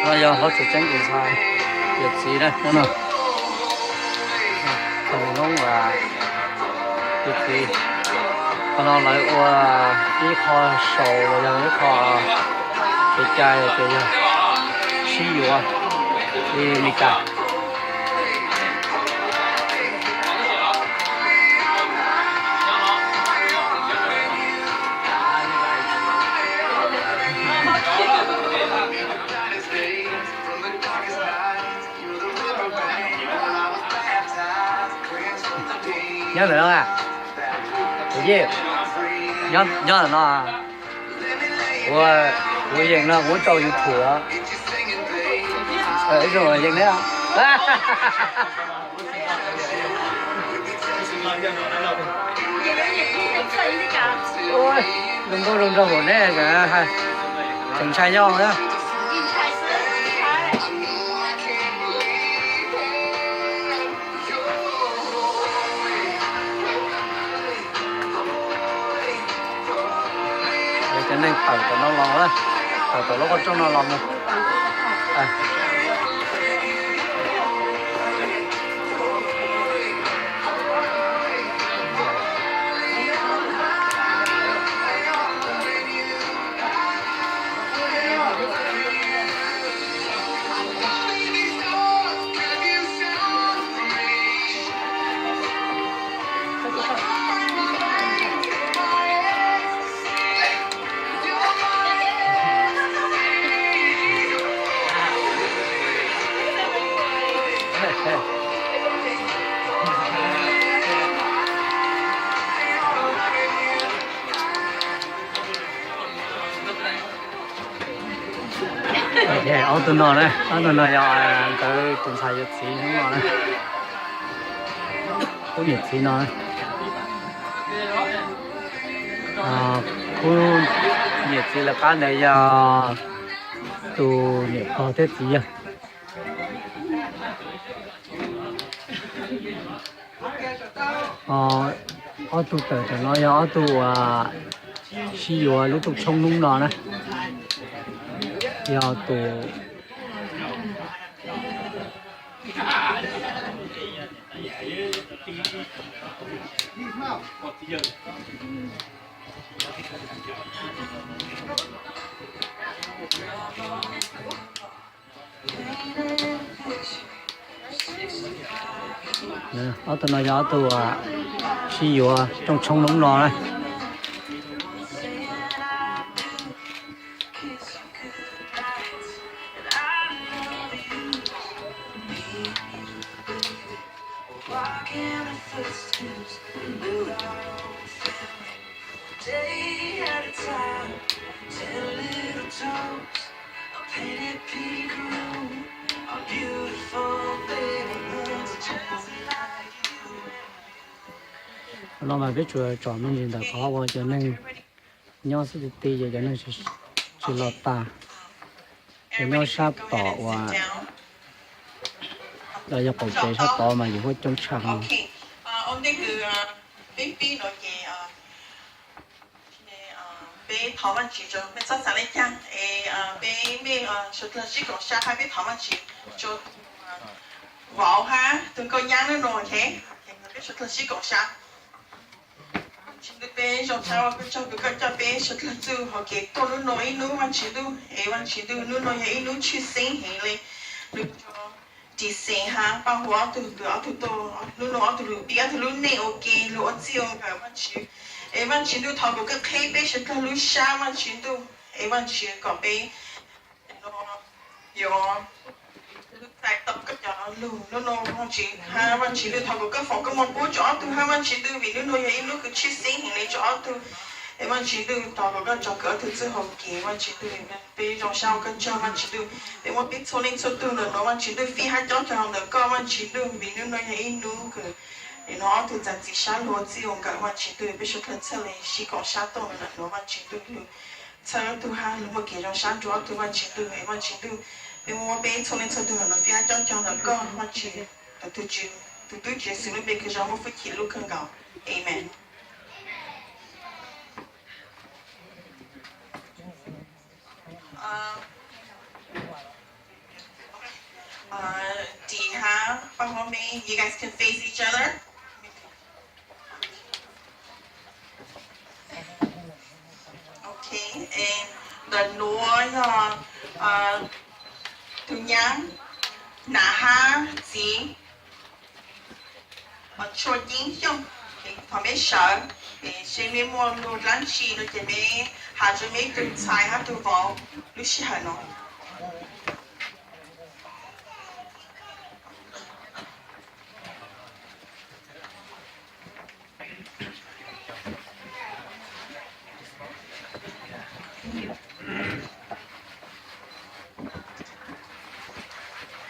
No yog hlob tsev tseeb tus ntxhais yawm txiv na, no no. Qhov Hmoob yawm txiv, qhov no lawv ua ib qho saus los yog ib qho kev cai ces yog sib yuav li Meskas. Nyob ntawm no a, nyob ntawm no. Kuv, kuv yees no kuv muab tso YouTube os. Ib zaug yees na. Zoo nkauj zoo nraug neb tseem ntshai nyob na. Cov neeg tawm tom no los, tawm tom lub qhov rooj no los mus. Ob tug no na, ob tug no yog nkawd tus ntxhais yawm txiv no na. Khub niam txiv no, khub niam txiv lawv qab ntawd yog tus niam pog thiab txiv yawg. Ob tug tawm tam no yog ob tug uas sib yuav lub rooj tshoob hnub no na. Yog tus Ob tug no yog ob tug sib yuav rooj tshoob hnub no na. No mas peb tsuas tsom me ntsis ntawm qhov uas cov neeg nyob xwb ti ti, ces cov neeg tsis los tas. Ces nyob sab tom uas los yog qaum tsev sab tod mas yus huab coob tshaj heev. Peb thov Vajtswv rau peb txhob xav li cas es peb mej sawv dlawg sib koom sab hab peb thov Vajtswv rau vauv hab tus nkauj nyab hnub no, ok? Peb sawv dlawg sib koom sab. Vajtswv ntuj, peb zoo sab ua koj tsaug kws koj coj peb sawv dlawg txuj hauv kev tuaj hnub no ib hnub Vajtswv ntuj, es Vajtswv ntuj hnub no yog ib hnub tshwj xeeb heev le, lug tso ris xees hab paj huam ob tug kws ob tug tuaj hnub no ob tug lug pib ob tug lub neej ua ke lug ua txij ua nkawm Vajtswv. Es Vajtswv ntuj thov kom koj qheb peb sawv dlawg lub sab Vajtswv ntuj, es Vajtswv kom peb no yuav lub txais tau koj cov lug hnub no Vajtswv hab Vajtswv ntuj thov kom koj foom koob moov pub rua ob tug hab Vajtswv ntuj, vim hnub no yog ib hnub kws tshwj xeeb heev le rua ob tug. Es Vajtswv ntuj thov kom koj tso kwv ob tug txuj hauv kev Vajtswv ntuj, peb zoo sab ua koj tsaug Vajtswv ntuj. Peb muab peb txhua leej txhua tug ntawm nuav Vajtswv ntuj fij hab cob cog ntawm koj Vajtswv ntuj, vim hnub no yog ib hnub kws no ob tug txais txiv sab lug ua txij ua nkawm Vajtswv ntuj, peb sawv dlawg txhaj le sib koom sab tuaj ntawm nuav Vajtswv ntuj, lug txhawb ob tug hab lug muaj kev zoo sab rua ob tug Vajtswv ntuj, es Vajtswv ntuj, peb muab peb txhua leej txhua tug ntawm nuav fij hab cob cog ntawm koj Vajtswv, tus Tswv, tus tub Tswv Yexus lub npe kws zoo muaj hwj chim lub kawg nkaus. Amees. me, you guys can face each other. Okay, ntawm nuav yog tug nyaab, nam hab txiv, Tshuaj Yeeb Xyooj. Thov mej sawv, seb mej muaj lug dlaab tsi no ces mej has rua mej tug ntxhais hab tug vauv lub sij hawm no.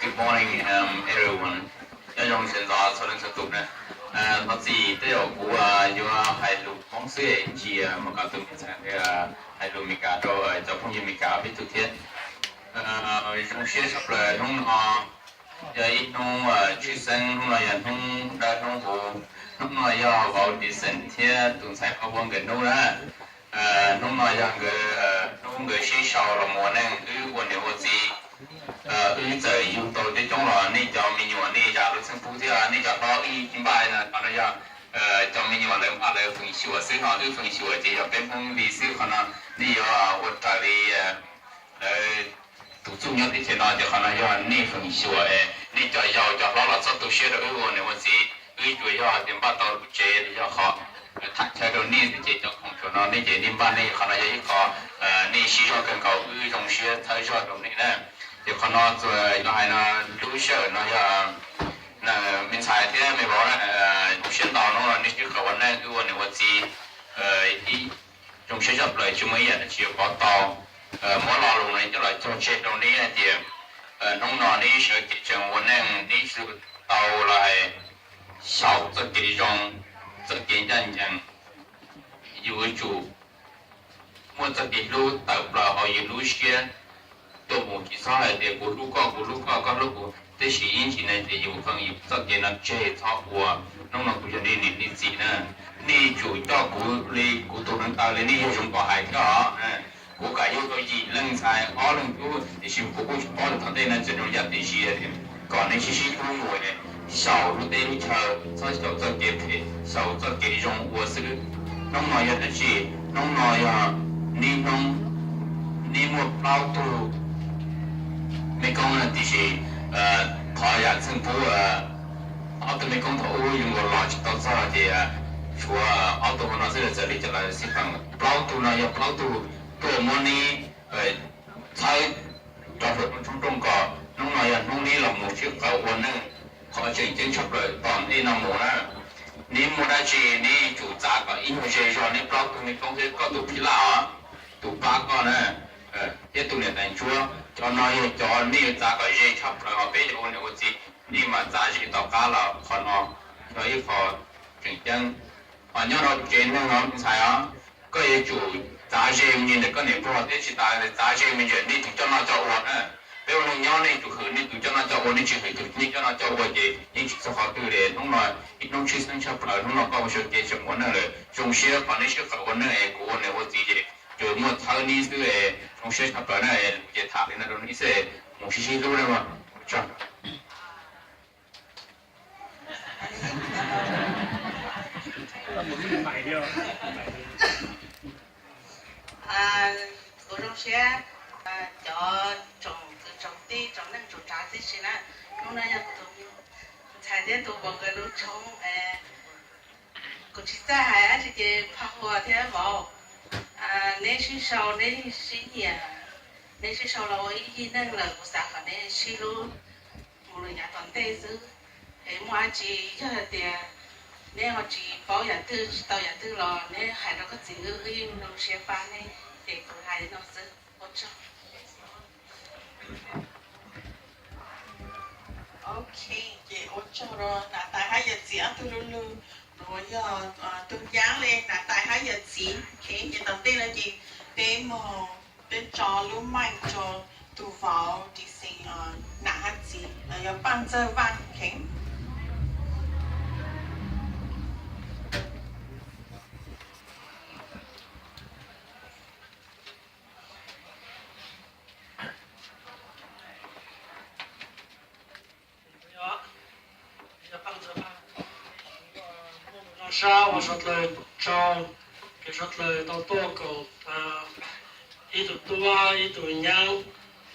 Good morning, um, everyone. Nyob zoo sawv ntxov txhua leej txhua tus na. Thov txim, tej zaum kuv yuav hais lus Hmoob xwb, tsis maj kom tus me ntxhais hais lus Meskas rau cov phooj ywg Meskas peb tug thiab. Zoo siab tshaj plaws hnub no yog ib hnub tshwj xeeb, hnub no yog hnub dawb hnub huv, hnub no yog vauv Dixon thiab tus ntxhais Paj Huab nkawd hnub na. Hnub no yog nkawd hnub nkawd sib sau los mus ua neej, wb ua niam ua txiv. Wb txawm yug tau coob coob los nej cov me nyuam nej zam lub txheej pub thiab nej cov hlob wb npaj no, qhov no yog cov me nyuam lawv npaj lawv feem xyuam xwb no, wb feem xyuam ces yog peb Hmoob li xwb, qhov no nej yuav ua raws li lawv tus txuj nyob teb chaws no ces qhov no yog nej feem xyuam. Nej cov yau cov hlob los txhob tu siab rau wb ua niam ua txiv, wb tsuas yog tias npaj tau lub tsev los yog qhov tham chaw rau nej xwb ces cov khoom tsuas no nej ces nej npaj nej, qhov no yog ib qho nej sib zog kawg nkaus, wb zoo siab thawj zog rau nej na. Ces qhov no txuas yog hais no, lub sij hawm no yog me ntxhais thiab me vauv na, zoo siab ntau hnub no nej sib qawm ua neej, wb ua niam ua txiv ib zoo siab tshaj plaws, tsis muaj ib yam dab tsi yuav pov tau. Muab lo lus no coj los cog tseg rau neb hais tias hnub no neb sawv kev tseem ua neej, neb sawv tau los hais xyaum txoj kev zoo, txoj kev ncaj ncees. Yus yuav tsum muaj txoj kev hlub tawm plaws hauv yus lub siab, tuaj mus tsis txhob hais tias kuv hlub koj, kuv hlub koj, koj hlub kuv, tab sis ib ntsis no ces yus qee yus txoj kev no tseg txhob ua. Hnub no kuv yog nej niam nej txiv na, nej tsum coj kuv li kuv tus hluav taws li nej yawg Zoov Kom hais thiab os. Kuv kam yug tau yim leej ntxhais ob leeg tub, tiam sis kuv kuj tsis paub tias tom ntej no txawm zoo yam twg, kom neb sib sib hlub mus, xyaum lub teb lub chaw, txhob xyaum txoj kev phem, xyaum txoj kev zoo ua xwb. Hnub no yog dab tsi? Hnub no yog niaj hnub neb muaj plaub tug me koob no, tiam sis qhov yam txheej pub ob tug me koob thaum ub yus nkaus los tsis tau txog ces tshuav ob tug hauv no xwb, txawm li cas los xij peem. Plaub tug no yog plaub tug tuaj muab neb txhawb rau saum rooj tshoob rooj kos. Hnub no yog hnub neb los mus sib qawm ua neej, qhov tseem ceeb tshaj plaws tom ntej no mus na, neb muaj dab tsi neb tsum txav kom ib nyuag ze zog neb plaub tug me koob thiab koj tus phij laj os, tus pab koj na, thiab tus niam tais ntsuab. Cov no yog cov nej yuav txav kom ze tshaj plaws, ho peb cov ua niam ua txiv nej mam txav ze tom qab los. Qhov no yog ib qho tseem ceeb. Ho nyob rau tsev neeg os me ntxhais os, koj yuav tsum txav ze me ntsis ntawm koj niam pog thiab tsis tas txav ze me ntsis nej tus coj noj coj ua na. Peb ua neeg nyob nej tsum hwm nej tus coj noj coj ua, nej tsis hwm tus nej coj noj coj ua ces yeej tsis txog qhov twg li. Hnub no ib hnub tshwj xeeb tshaj plaws, hnub no koj ua sawv kev tseem ua neej lawm, zoo siab qhov neb sib qawm ua neej es kuv ua niam ua txiv ces tsuas muaj txhawb neb xwb es zoo siab tshaj plaws na. Ces tham li no rau neb xwb, mus sib sib hlub na. Ua tsaug. Kuv zoo siab cov tsoom kwv tsoom tij tsoom neej tsoom tsav tib si na. Hnub no yog kuv tus ntxhais thiab tus vauv nkawd lub tshoob. Kuv tsis txawj hais dab tsi ces Phaj Huab thiab vauv, neb sib sau neb sib nyiam, neb sib sau los ua ib yig neeg lawm, kuv xav kom neb sib hlub mus lawm yav tom ntej xwb. Es muaj dab tsi yog hais tias neb ho tsis paub yam twg tsis tau yam twg los neb hais rau koj txiv, wb yeej zoo siab pab neb. Ces kuv hais li no xwb, ua tsaug. Ok, ces ua tsaug rau nam tais hab yawm txiv ob tug lu lug, nuav yog tug nyaab le nam tais hab yawm txiv. Ok, ces tom ntej no ces peb moog, peb tso lub mic rau tug vauv Dixon, nam hab txiv, yog Paj Ntxawg Vaj. Ok. Sab uas suav dlawg tsaug, kev suav dlawg tau tuaj koom ib tug tub ib tug nyab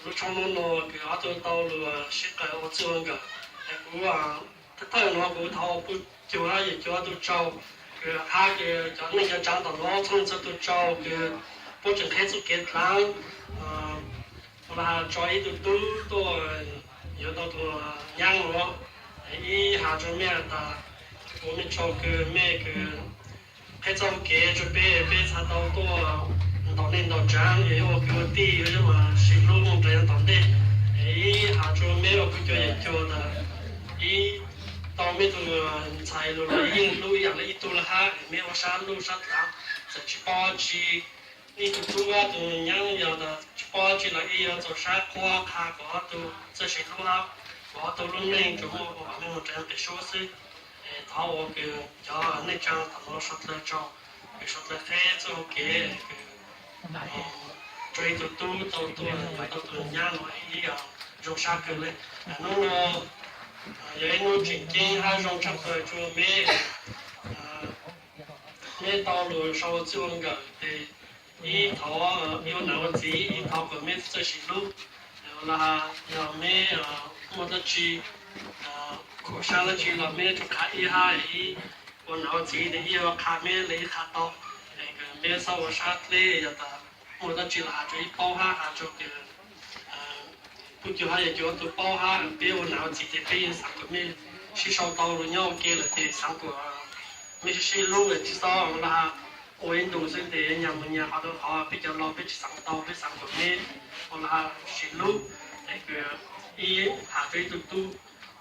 lub tshooj hnub no, kev ob tug tau lug sib qawm ua txij ua nkawm. Es kuv thawj thawj no kuv thov ua pub cuag hab yawm cuag ob tug tsaug, kws hab kws cov neej cov tsav tom no txhua leej txhua tug tsaug kws puab tseem qheb txuj kev dlaav los has tso ib tug tub tuaj yuav tau tus nyab nuav. Ib has rua mej tas ua mej tsaug kws mej kws qheb txuj kev rua peb, peb txhad tau tuaj ntaus neej ntaus tsaav es ua kwv ua tij, ua ib mas sib hlub mus rau yav tom ntej. Ib has rua mej ua kuv cov yawm cuag tas ib tau mej tug ntxhais lug los yeej hlub ib yam le ib tug le hab, mej ua sab lub sab dlaav, txawm tsis paub dlaab tsi, ib tug tub ib tug nyab yog tas tsis paub dlaab tsi los ib yuav txaus sab qhuab qha kom ob tug txawj sib hlub hab, kom ob tug lub neej tsuas muaj ua mej mus rau pem suab xwb. Thov ua kws cov neej tsaa tom no suav dlawg tsaug, kws suav dlawg qheb txuj kev kws rua ib tug tub tau tuaj tau tus nyab nuav ib zoo sab kawg le. Hnub no yog ib hnub tseem ceeb hab zoo tshaj plaws rua meb, meb tau lug sau txij ua nkawm tes ib thov ib ua nam ua txiv ib thov kom meb txawj sib hlub. Los yog meb muaj dlaab tsi khuam sab dlaab tsi los meb tsuas qha ib hab, ib ua nam ua txiv tes ib yuav qha meb le ib qha tau. Meb txhob ua sab dleb, yog tas muaj dlaab tsi los has rua ib paub hab has rua kws pub cuag hab yawm cuag ob tug paub hab. Peb ua nam ua txiv tes peb yeej xaav kom mej sib sau tau lug nyob ua ke lawm tes xaav kom mej sib sib hlub, tsis txhob los ua ib ntus xwb tes nyas mus nyas qhov rau qhov, peb cov laus peb tsis xaav tau, peb xaav kom meb ua los sib hlub. Es kws ib has rua ib tug tub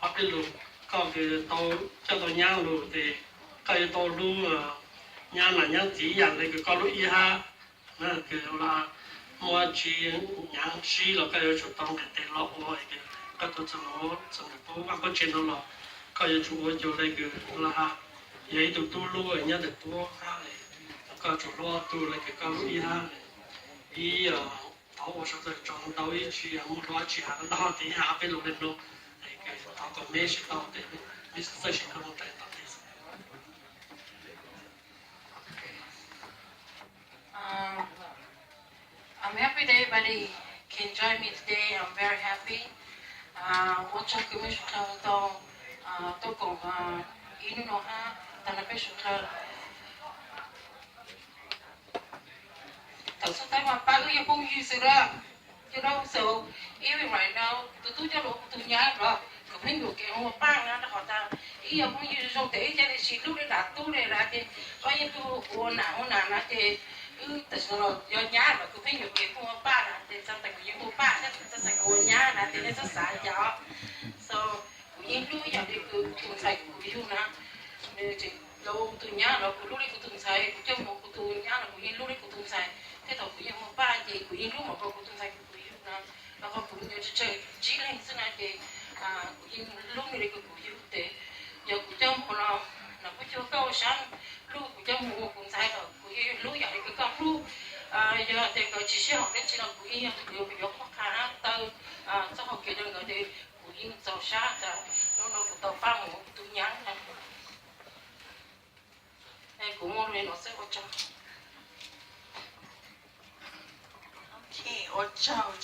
ob peb lug, koj kws tau coj tau nyab lug tes koj yuav tau hlub nyab nam nyab txiv ib yam le kws koj hlub ib hab. Kws muaj dlaab tsi nyaav sib los koj yuav tsum tau nqis tes los ua, koj tug txug nuav txug ntawm puab vaaj puab tsev nuav los koj yuav tsum ua cuag le kws los has yog ib tug tub hlub nyob ntawm puab hab, koj tsum hlub ob tug le kws koj hlub ib hab. Ib thov ua suav dlawg tsaug ntau, ib tsi muaj dlaab tsi has ntau tes ib has peb lug le nuav, kws thov kom meb sib tau tes meb txawj sib hlub mus rau tom ntej. Um, I'm happy that everybody can join me today. I'm very happy. Ua tsaug kws mej suav dlawg tau tuaj koom ib hnub no hab tag nrho peb suav dlawg. Thaum xub thawj mas pab wb yog phooj ywg xwb lawm. Yog rau xwb, ib right now kuv tus tub coj lug ua kuv tus nyab los kuv pheej yuam kev ua paj na, rau qhov tas ib yog phooj ywg zoo tes ib ca le sib hlub le dlav tub le dlav ces koj yeej tuaj ua nam ua nam na ces wb tam sim no los yog nyab los kuv pheej yuam kev ua paj na ces txhais tas kuv yeej ua paj thiab txhais tas kuv ua nyab na ces nej txhob xav yom. So kuv yeej hlub yam li kuv tus ntxhais kuv yug na. Nws tseem los ua kuv tus nyab los kuv hlub li kuv tus ntxhais, kuv coj mus ua kuv tus nyab los kuv yeej hlub li kuv tus ntxhais, thiab thaum kuv yeej ua paj ces kuv yeej hlub npaum nkaus kuv tus ntxhais kuv yug na. Los qhov kuv nyuam qhuav tsawg tsib leeg xwb na ces kuv yeej hlub nws li kuv yug tes yog kuv coj mus los kuj cuag koj ua sab lug, kuv coj mus ua kuv ntxhais los kuv yeej hlub yam li kws koj hlub. Yog tias nkawd tsis sib haum dab tsi los kuv yeej yog tus yuav qhuab qha taw txoj hau kev rau nkawd tes kuv yeej txaus sab tas hnub no kuv tau pab mus ua kuv tus nyab na. Kuv muaj li no xwb, ua tsaug. Ua tsaug.